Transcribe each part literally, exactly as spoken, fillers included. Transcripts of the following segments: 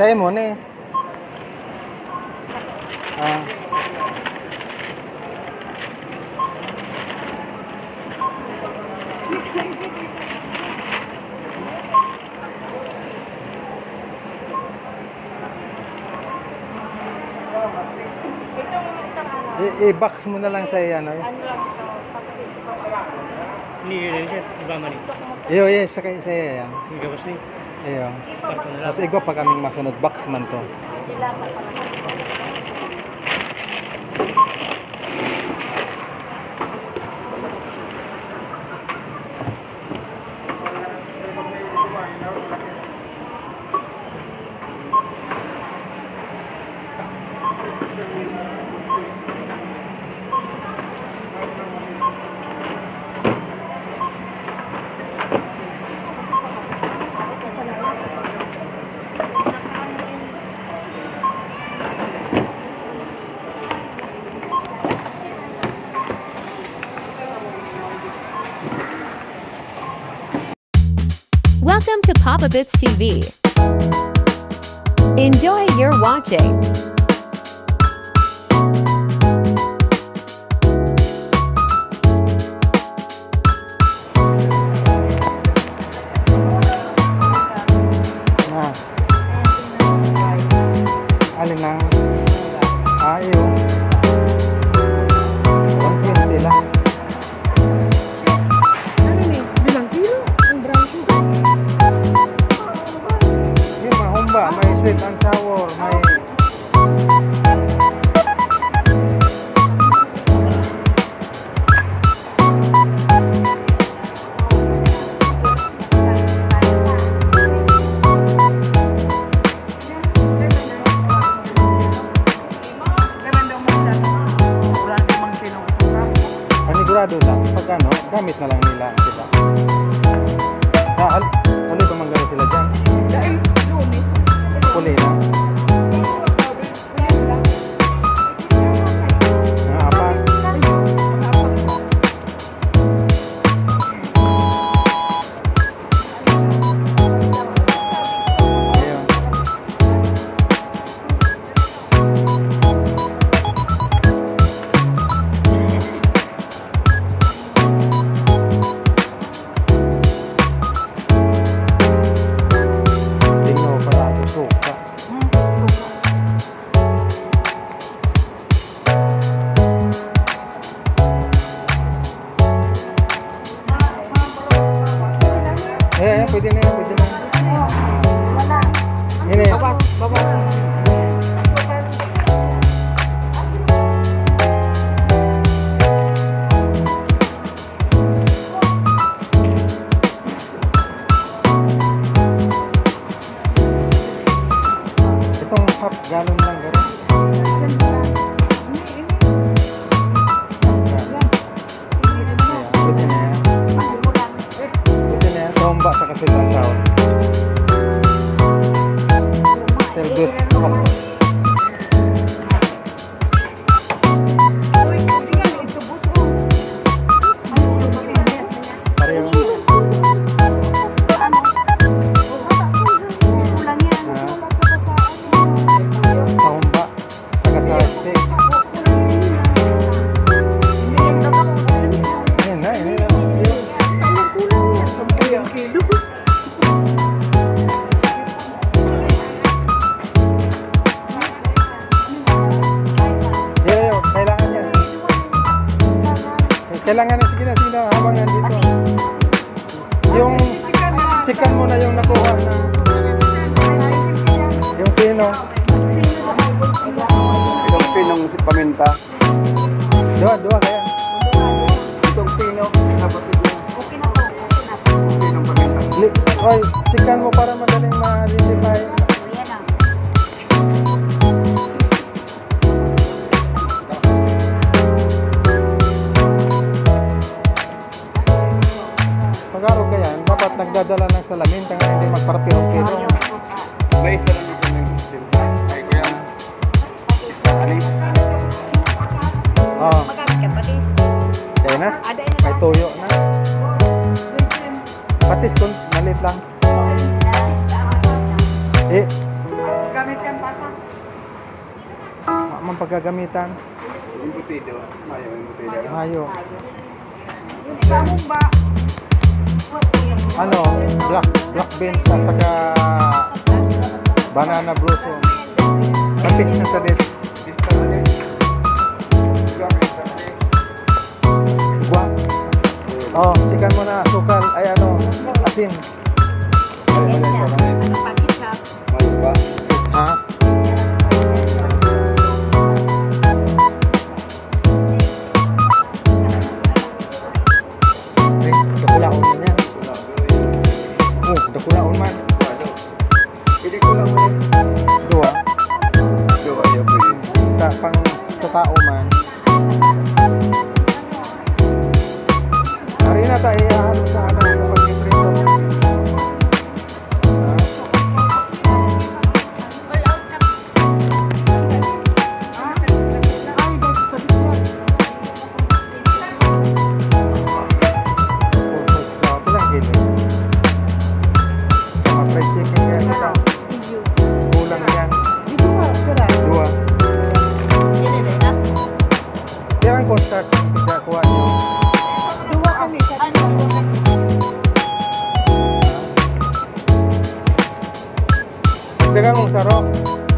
Sa'yo mo ni. Ah. I-, i-box mo na lang sa iyan, oy. Ano lang ito? Hindi, yun, yun, sir. Iba man eh. Iyo, yes, sa kay, sa iyan. Hindi ka, boss, eh. Iyo. Box mo na lang. Mas igwa pa kaming masunod. Box man to. Welcome to Papa Bits T V. Enjoy your watching. Ah. Alin lang? Ah, iyo. One twenty lang. Ano ni? Bilang kilo? Ang brown sugar. Yung mahumba, may sweet and sour, may Panigurado ta, pag ano, gamit na lang nila, di ba? Sa hal-, haloy pa man garo sila dyan. Dahil lunes. Puli na. Puli na. Mga apat. Mga apat. Ayun. Tingnan mo pala, ito, suka. Eh, eh, pwede na yan, pwede na yan. Yan eh. Baba, baba. Itong half gallon lang, garo. Ayan, pwede na yan. Pwede na yan. Tromba sa kasi sa asawa. Service. Pareho. Ah. Sa humba. Saka sa steak. Ayan na, ayan na. Yo, yo, kailangan yan. Kailangan na, sige na, sige na, habang nandito. Yung chicken mo na yung nakuha na. Yung pino. Yung pinong paminta. Duwa, duwa kaya. Itong pino, dapat ito. Pinong paminta. Li-, oy, chicken mo para madaling ma-identify. Pag-arog ka yan, dapat nagdadala ng salamin, kaya hindi magparapirong-pirong. May isa lang dito, may, di Na? May tuyo na. Patis kun malit lang. Eh, man paggagamitan. Embutido. Mayo, embutido. Mayo. Ano, black, black beans at saka banana blossom. Patis na sa dit. Buwa. Oh, chikan mo na, sukal, ay ano, asin. Ano pa, ketchup? Ha? Eh, dakulaon man yan. Oh, dakulaon man. Pwede ko lang ulit. Duwa. Duwa, yun, pwede. Ta, pang sa tao man. Ari na tayo, ihahalo sa ano, sa pagpiprito. Ay, guys, pwede ko. Purpose na ako lang, gini. Mga fried chicken yan, ito. Kulang yan. Dito nga, sira. Duwa. Yan, yan, yan. Yan ang cornstarch, ang pagkakuha niyo. Duwa kami, sa ano? Dagang mong saro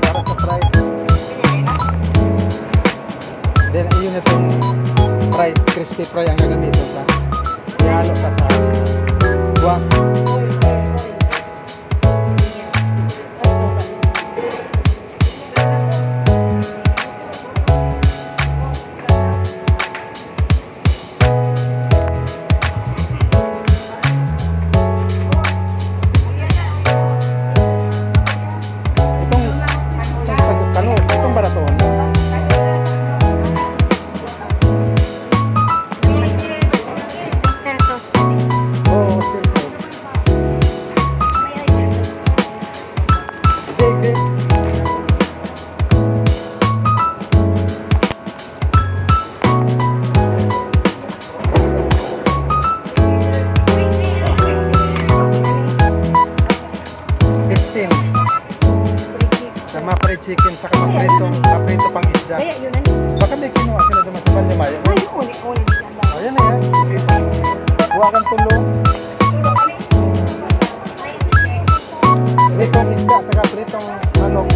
para sa fry. Then, ayun itong fry, crispy fry ang gagamitin ka. Ihalo ka sa buwak. Itong, itong, ano, itong baraton. Oyster sauce. Oo, oyster sauce. Hindi, hindi. Fifteen. Sa mga fried chicken, sa mga pritong, mga prito pang isda. Kaya yun, ano? Baka may kinuha sila naman sa Balde Mayo. Ay, uli, uli, di yan ba? Ayan na yan. Huwag kang tulong. Pritong isda, saka pritong manok.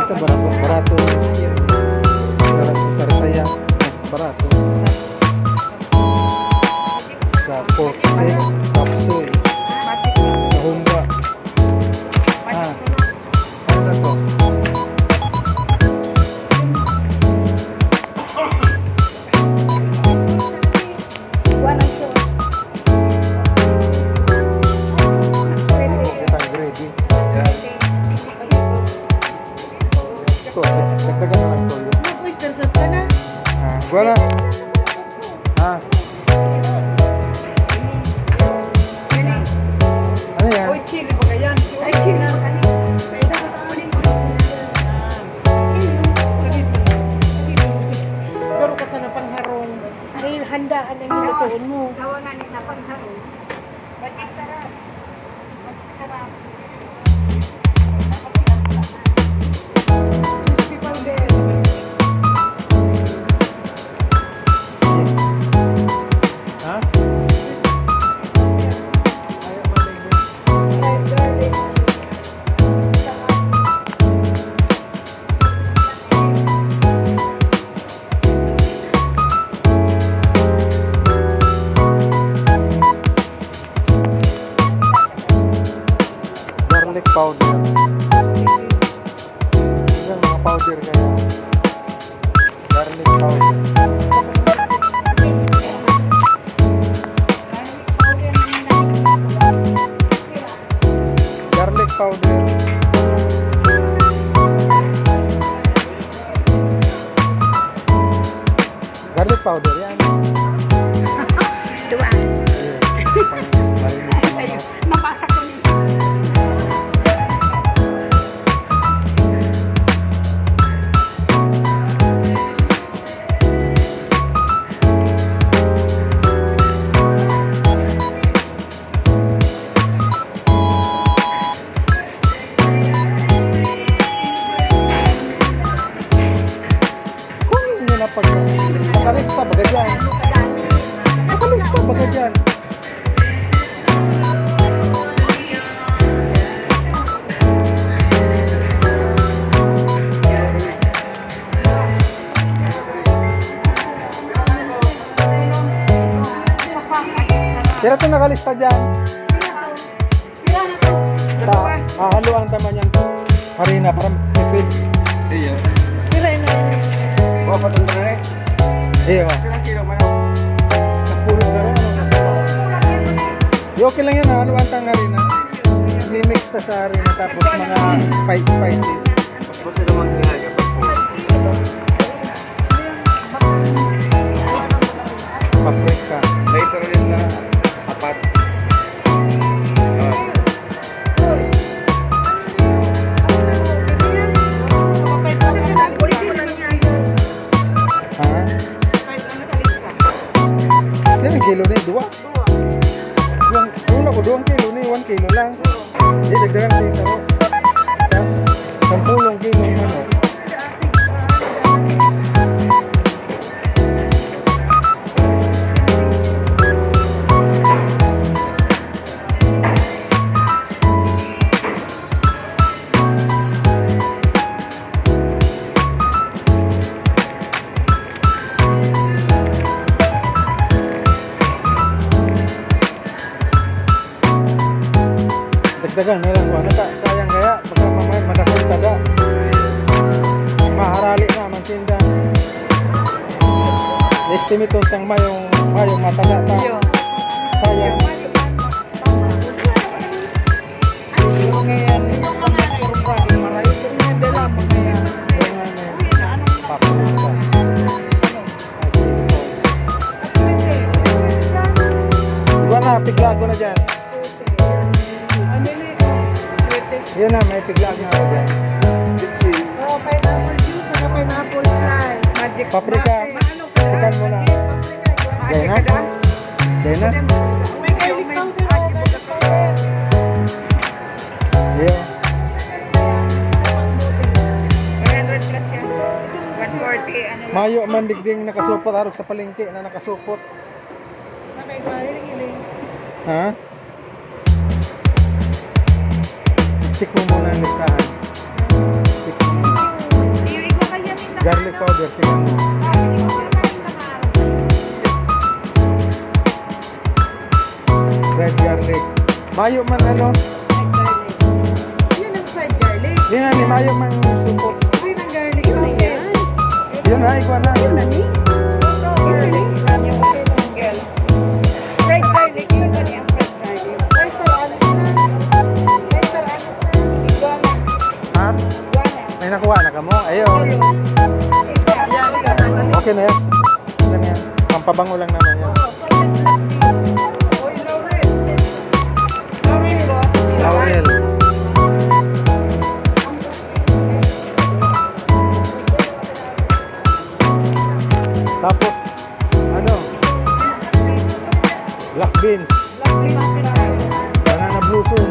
Ito, barato, barato. Barato, sarsaya. Barato. Sa pork steak, chop suey. Sa humba. Ah, ano na to? Kitang gravy. Yan. Ito, dagdagan na lang toyo. Mag-oyster sauce ka na. Ah, wala. Ah. Ano yan? Oy, chili ba yan? Ay, chili ba yan? Pero ka sana pangharong. Ay, handaan ang nilutoon mo. Gawa nga nila pangharong. Ba't ang sarap? Ba't ang sarap? Crispy powder. Ha? Fried garlic. Garlic powder. Yan. Pira to nakalista dyan? Ta, hahaloan ta man yan. Harina, para tipid. Iyo. Pira yun? Bawa pa itong dala eh. Iyo. Ilang kilo man yan? Sampulong na rin. Di, okay lang yan, hahaloan ta ang harina. Mimix ta sa harina, tapos mga spice, spices. Mas buti naman kaya kapag paprika. Later rin na apat. Ah. Ha? Yan ang kilo na, duwa. Duwang, wala ko, duwang kilo ni, one kilo lang. Di, dagdagan ko yung saro. Sampulong kilo ng manok. Dagdagan na lang, ano ta, sayang kaya, baka mamaya madakot taga. Maharali na, mansinda. Estimate kung siyang mayong, mayong mataga ta. Iyo. Sayang. Pero ngayon, yung mga kurba, yung marayo, yung mga dala, mga yan. Yung ano, papunta. Iba na, piglago na dyan. Ano ni, oh, swerte. Yan na, may piglago na ako dyan. Oh, pineapple juice, saka pineapple slice. Magic. Paprika. Maano ka? Chicken mo na. Magic paprika. Yan na. Magic ka na? Yan na. May garlic powder, oh, garlic powder. Iyo. Three hundred plus yan. One forty, ano lang. Mayo man digding nakasupot, arog sa palengke na nakasupot. Ha? Check mo muna ang listahan. Check mo muna. Garlic powder, tingnan mo. Red garlic. Mayo man, ano? Yan ang fried garlic. Yan nga, ni mayo man supot. Uy, ng garlic. Yun na yan. Yun na, ikaw na. Yun na ni. Garlic. Fried garlic. Yun na ni ang fried garlic. Ay, sa ano na? Ay, sa ano na? Iguana. Ha? Iguana. May nakuha na ka mo? Ayun. Okay na yan. Okay na yan. Pampabango lang naman yan. Laurel. Tapos, ano? Black beans. Banana blossom.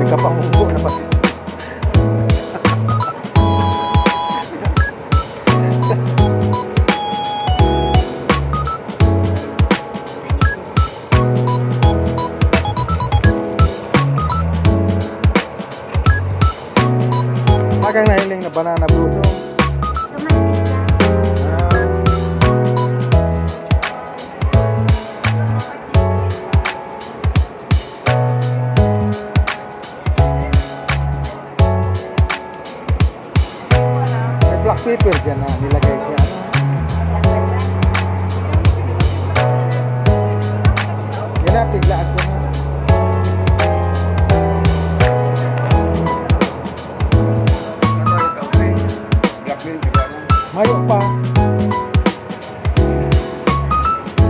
Nagkapangunggo na pati. Magang nahiling na banana blossom. Ah. May black pepper dyan na nilagay siya. Yan na, biglaan ko na. Black bean, di ba? Mayo pa.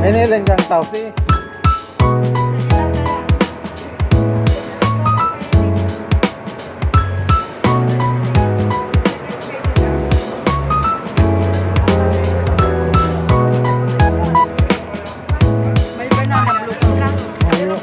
Ay, nilang kang tao si. May banana blossom lang. Ayun.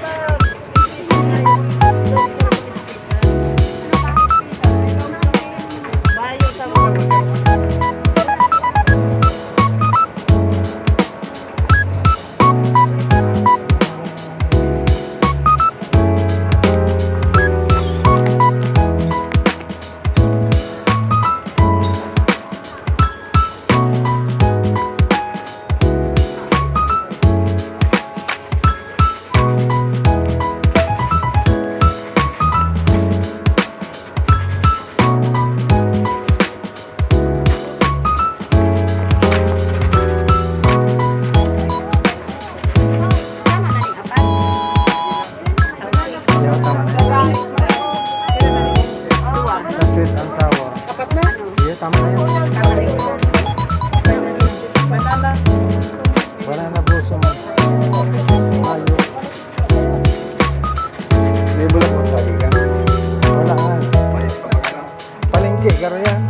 Hindi, garo yan.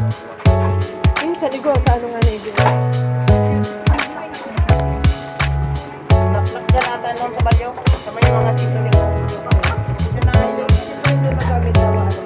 Yung sa ligo, sa ano nga na ibig. Laklak dyan ata nung sa balyo, sa may mga sisiling. Yun na yung, yun na yung magamit na mga ano.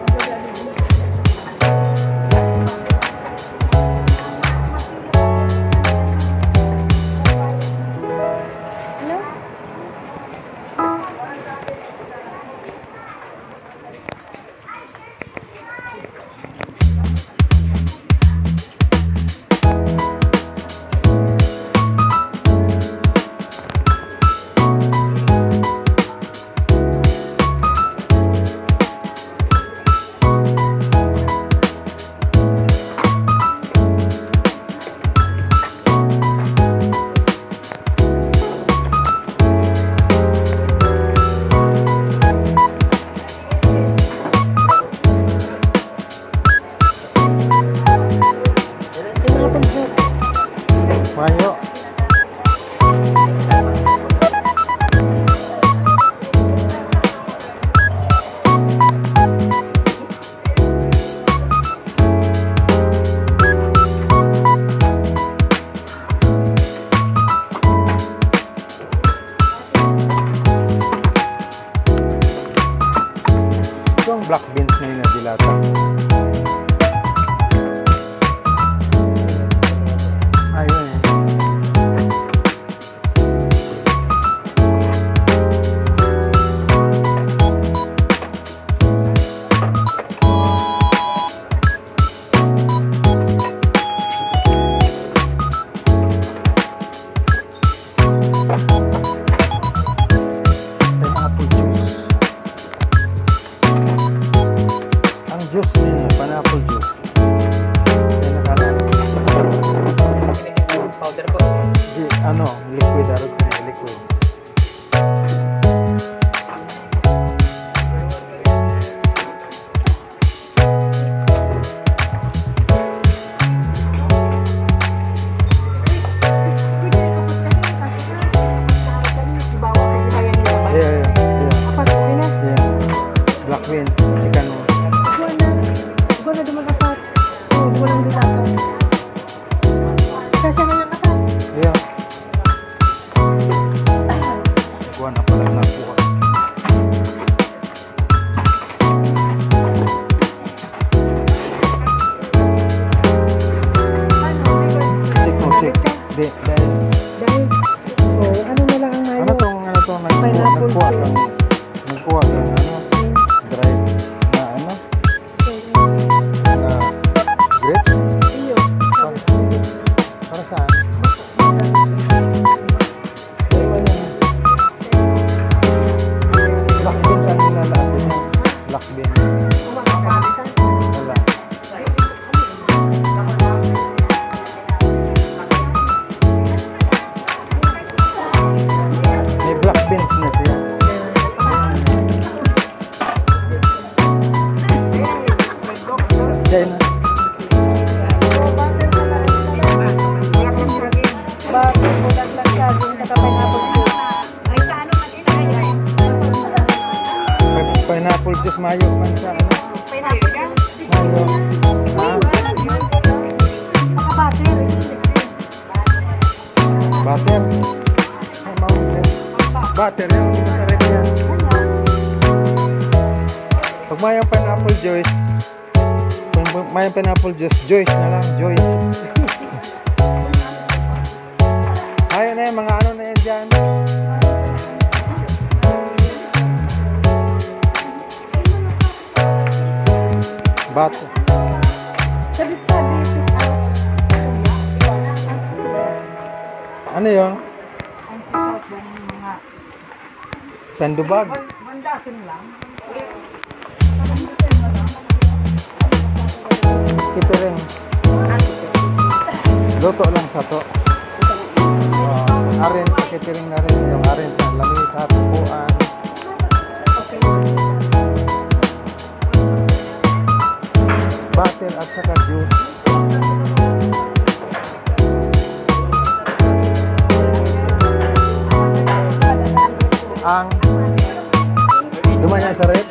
Mayo. Itong black beans na yun na dilata. Ayun eh. Pineapple juice. Ang juice niya, pineapple juice. Kaya nakala. Powder po. Di, ano, liquid, arog na liquid. Yeah, yeah, yeah. Black beans, chicken mo. Iguana, iguana duman apat. Oh, iguana ang dilata. Kasya na yung apat. Yeah. Iguana pala na kuha. Check mo, check. Di, dahil. Dahil, oh, ano na lang ang mayo? Ano tong, ano tong nagkuha, pineapple nagkuha juice. Kang, nagkuha kang, ano, dried na, ano, na grapes? Iyo. Para, para saan? Black beans ang nilalagay niya. Black beans. Wala. May black beans na siya. Diyan na. Bakit? Bulag lang siya. Di sa kapay na. Pineapple juice, mayo man sa ano? Pineapple juice. Mayo. Ha? Naka-butter. Butter. Ay, mao, eh. Butter yan, hindi masarap yan. Pag mayang pineapple juice, pag mayang pineapple juice, juice na lang, juice. Ayun na yan, mga ano na yan dyan. Bato. Sabit-sabit. Ano yun? Sandubag. Bandasin lang. Catering. Luto lang sa to. Ah, arrange sa catering na rin. Yung arrange sa lamisa, tubuan. Butter at saka juice. Ang duman niya sa ref.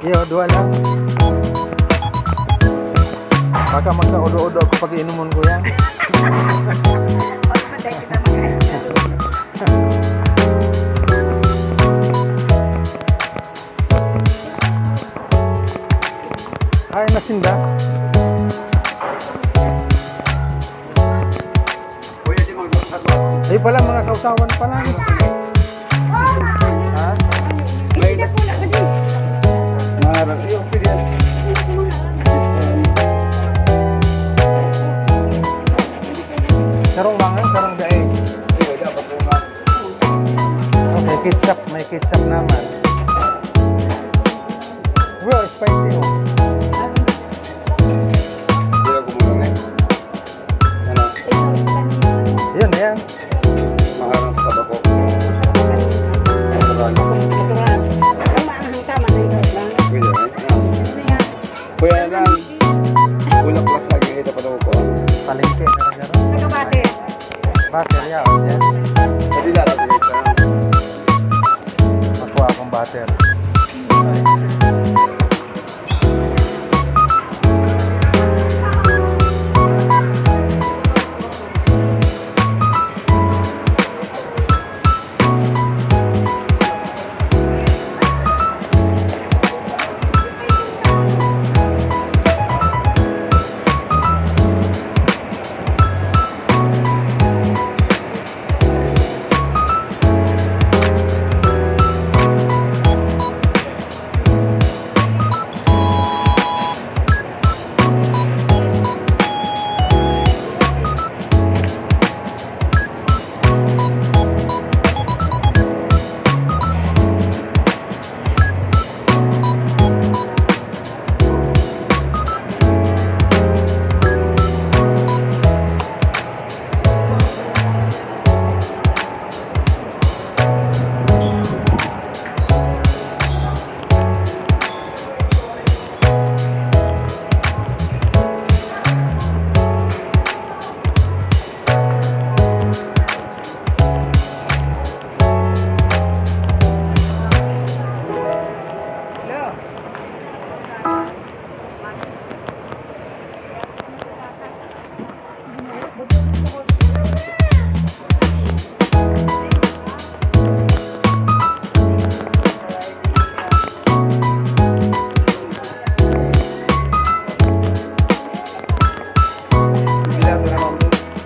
Iyo, duwa lang. Baka magka-udo-udo ako pag iinumon ko yan. Ay, nasinda. Ay pala, mga sawsawan pa lang. Ha? May Marang. Iyo, pwede yan. Sarong mangan, sarong daig. Iyo, dapat po nga. Okay, ketchup. May ketchup naman. Bro, spicy, oh. Hindi ako kumulong, eh. Ano? Yun na yan. Maharang sa bako. Natural. Natural. Ang maanghang tama na yun lang. Pwede, eh? Kuya lang, bulaklak lagi nito pa daw ko. Palengke, talaga, no? Nagabate. Bater, yaon yan. Pwede lang, pwede lang. Makuha akong bater.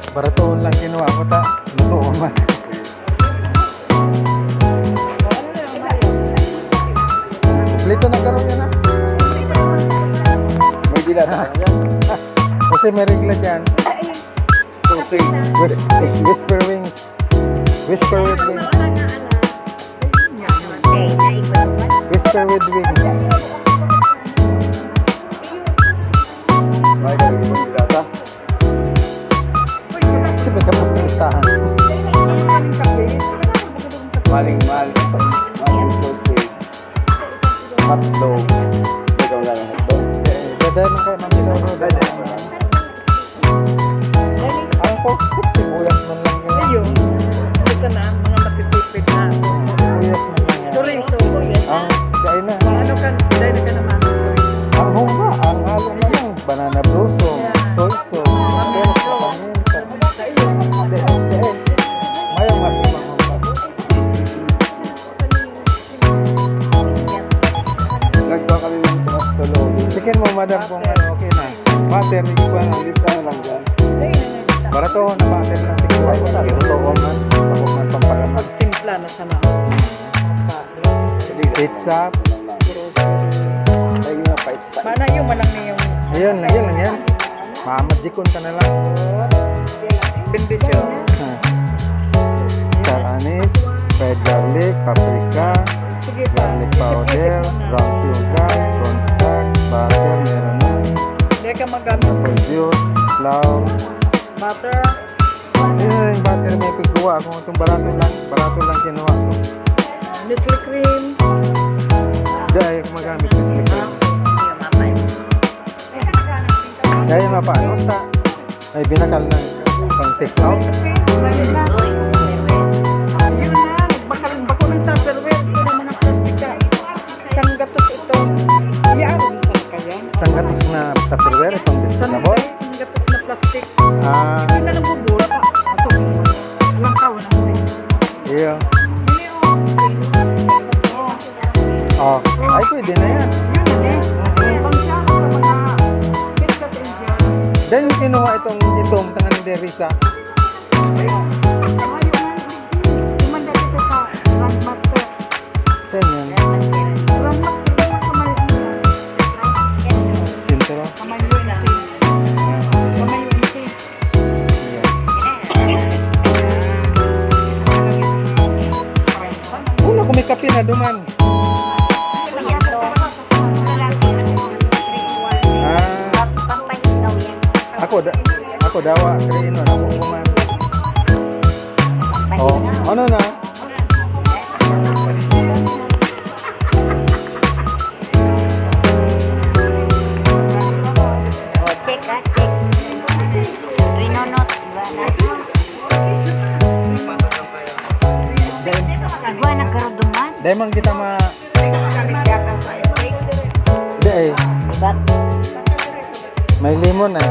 Baratoon lang kinuha ko ta. Lutoon man. Kompleto na garo yan, ha? May dila na yan. Kasi may regla dyan. Puting. Whis-, whis-, whisper wings. Whisper with wings. Whisper with wings. May gagawin mo, dilata. Siyempre, kapag pustahan. Maling, maling. Maling, okay. Hotdog. Ikaw lang ang hotdog. Eh, dada man kayo, Ma'am Dino, no? Dada man. Ang pork, pork, sibuyas man lang yun. Ayun. Ito na, mga matitipid na. Sibuyas man lang yan. Chorizo. Ang, dahil na. Ano ka, dahil ka naman. Ang humba, ang halo na lang. Banana blossom, soy sauce, pepper, paminta. Dahil, dahil. Mayong mas humba. Nagpa kami ng tumas tulo. Chicken mo, madam, kung ano, okay na. Butter, may iba na. Hindi pa lang dyan. Barato na butter na. Ay, wala. Totoo man. Ako man pampalaman. Magtimpla na sana. Pizza. Ay, yun, pait pa. Mana yun, malang na yung Ayun, ayun lang yan. Mamajikon ka na lang. Bendisyon. Ah. Star anise, red garlic, paprika, Sige pa. Garlic powder, brown sugar, cornstarch, butter, meron na. Hindi ka magamit. Apple juice, flour. Butter. Ayun, yung butter may pigkuha. Kung itong barato lang, barato lang kinuha ko. Nestle cream. Hindi, ayaw ko magamit Nestle cream. Kaya nga pa, ano, sa, may binakal ng pang take out. Yun na, bakal, bako ng Tupperware, ito na mga plastika. Isang gatos ito. Naduman. Yan to. Ah, pampahingaw yan. Ako, da, ako dawa, three in one. Ako kuman. Oh, ano na? Oh, check, ah, check. Rinonot, iba na. Igwa na karuduman. Dahil man kita ma- Hindi eh. Ibat. May limon eh.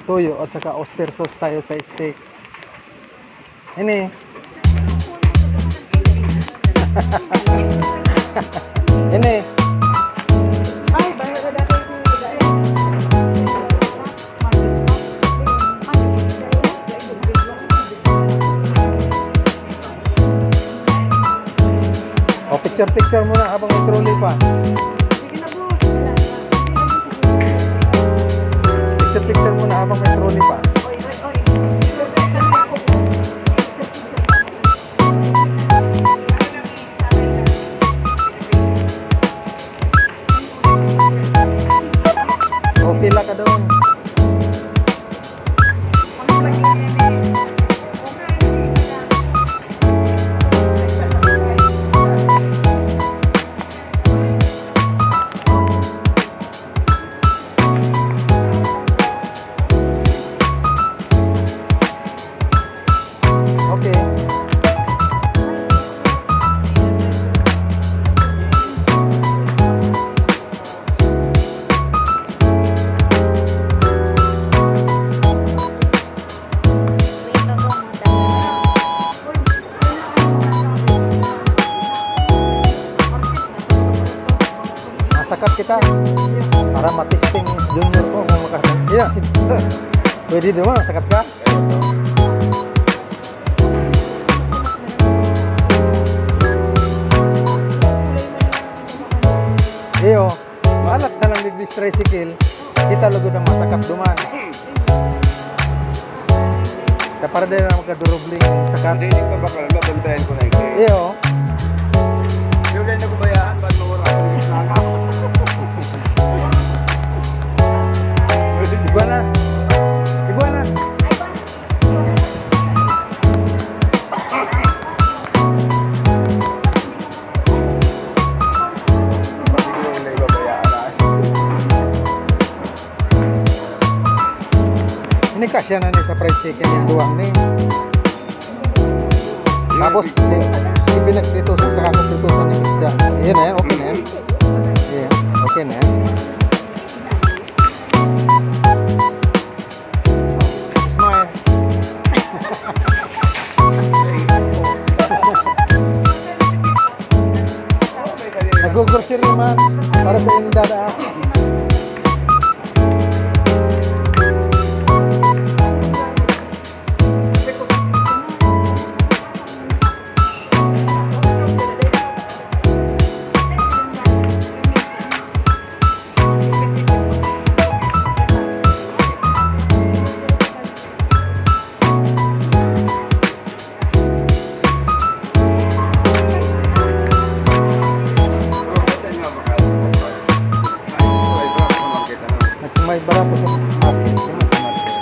Toyo at saka oyster sauce tayo sa steak. Ini. Ini. O, picture-picture muna habang may trolley pa. Picture-picture muna habang may trolley pa. O, pila ka doon? Okay. Masakat kita. Para matesting ni Junior ko kung maka-, yeah. Pwede naman, masakat ka? Iyo, malat na lang digdi sa tricycle, kita lugod ang masakat duman. Kaya para din na magkadurubling sakat. Hindi, hindi pa bakal, mabantayan ko na ito. Iyo. Yung ganyan na kubayaan, ba't mawala ako ng isang? Igwa na. Igwa na. Ini kasya na ni sa fried chicken yung duwang ni. Tapos, di, ipinagpritusan sa kakupritusan ng isda. Ayan na yan, okay na yan. Ayan, okay na yan. Smile. Nag-grocery man para sa inyo, dada. Nagtumay bala po sa market, yun sa market.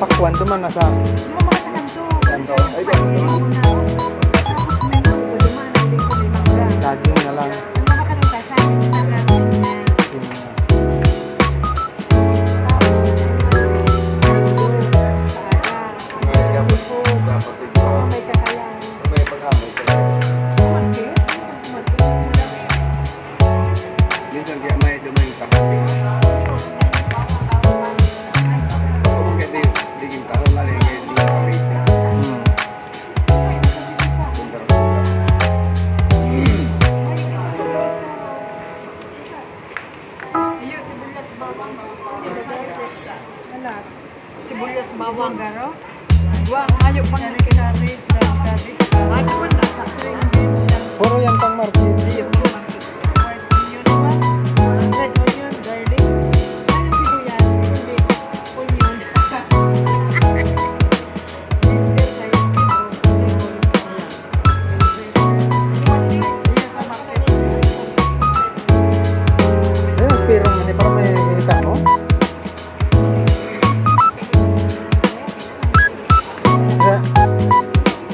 Pakwan, duman na sa kanto. Ay, saging na lang. Yun na. Dapat ito. May kakayahan. May pag-amay ka. Minsan kaya may dumain sa kapatid. Kung kaya di, di yung tao nga, di yung tao. Hmm. Iyo, sibuyas, bawang. Wala. Sibuyas, bawang. Garo? Wa, mayo pang kinarit, kinarit. Ano man na, sa green beans siya. Puro yan pang market. Iyo, puro market. White onion naman. Red onion, garlic.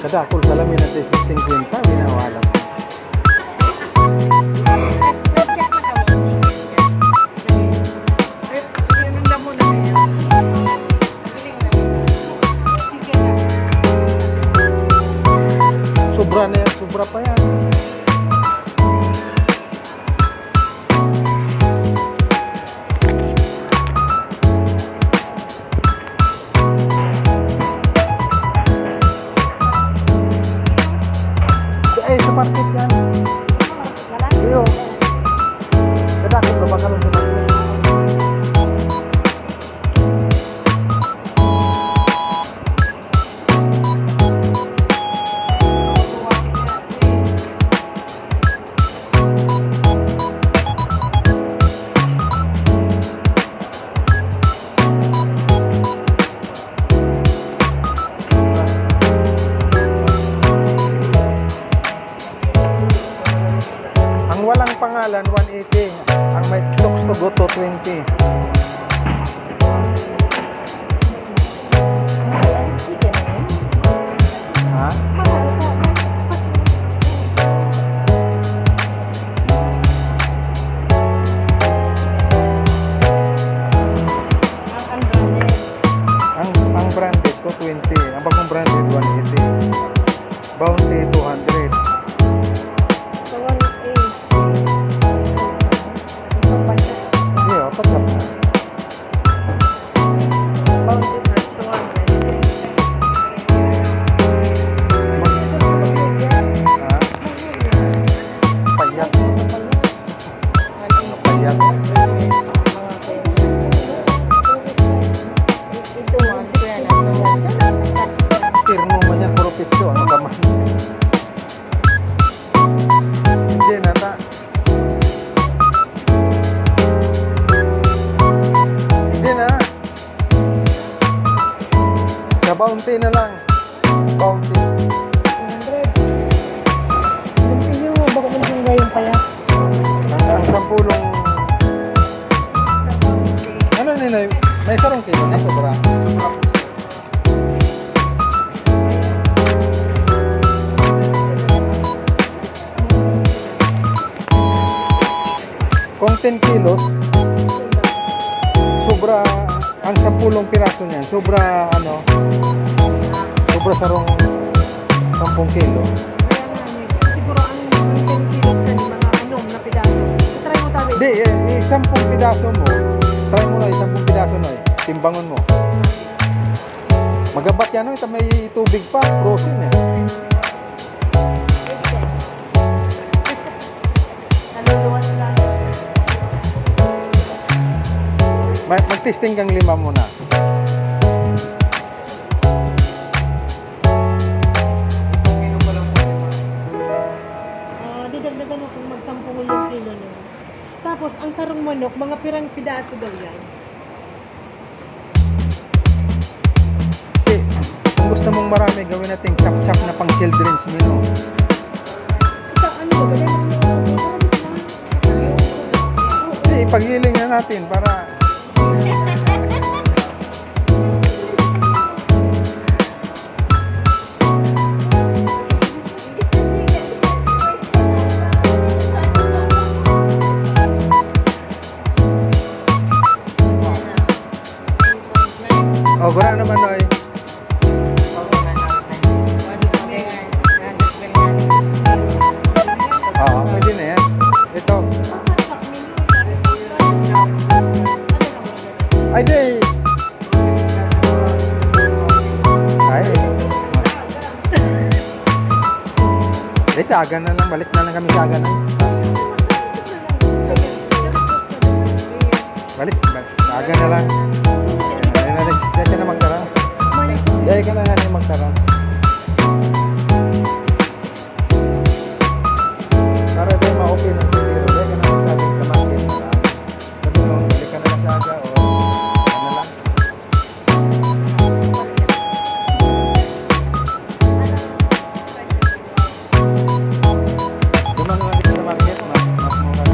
Kadakul salamin na sa singkwenta, binawalan. Nag-check na kami, G P S niya. Ay, yun ang damo na yan. Sige na. Sobra na yan, sobra pa yan. Ay, sa market yan. Iyo. Kadakot na ba ka lang sa market? Ang walang pangalan, one eighty. Ang may tukso, two twenty. Ha? Ang, ang branded, two twenty. Ang bagong branded, one eighty. Bounty, two hundred. Sa one eighty. Hindi, apat na. Bounty, two hundred. Ha? Payat. Ano? Payat. Ito, mga square na ito. Terno man yan, puro pitso. Ano ka man? Hindi na ta. Hindi na. Sa Bounty na lang. Bounty. Hundred. Continue mo, baka man yung gayong payat. Ang sampulong. Ano ni, Nay? May sarong kilo na sobra. Kung ten kilos, sobra ang sampulong piraso niyan. Sobra, ano, sobra sarong sampung kilo. Kaya nga, may, siguro ang, ang ten kilos ka ni mga anom na pidaso. Try mo tabi. Di, eh, eh, sampung pidaso mo. Try mo na, sampung pidaso na eh. Timbangon mo. Magabat yan, no? Ito may tubig pa, frozen eh. Naluluwas na. Ma-, mag-testing kang lima muna. Ah, didagdagan mo kung magsampung yung kilo nun. Tapos, ang sarong manok, mga pirang pidaso daw yan. Eh, kung gusto mong marami, gawin natin chop-chop na pang children's menu. Ito, ano ba? Hindi, ipaghiling na natin para Oh, gura naman, Noy. Oo, pwede na yan. Ito. Ay, di. Ay. Di, sa aga na lang. Balik na lang kami sa aga na. Balik, balik. Aga na lang. Ay, na lang. Diyan ka na magtara. Diyan ka na nga na magtara. Para tayo ma-open ang pipiro. Diyan ka na magsabi sa market. Sabi mo, balik ka na lang sa aga o ano lang. Doon lang natin sa market, mas, mas mura.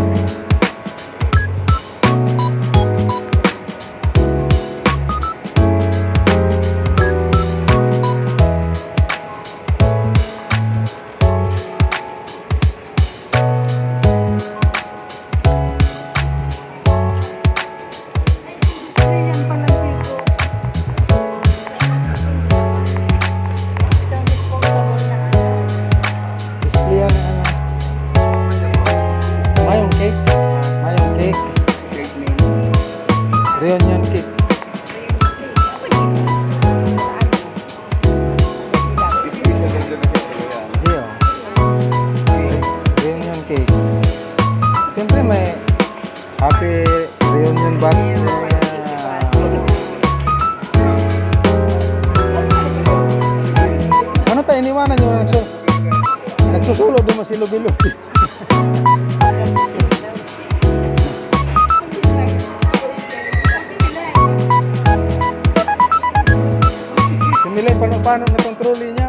Reunion cake. Iyo. Reunion cake. Siyempre may happy reunion batch. Ano tayo, iniwanan nyo na nagsu-, nagsusulo doon si Lubi-Lubi. Si Milen, paano, paano na tong trolley niya?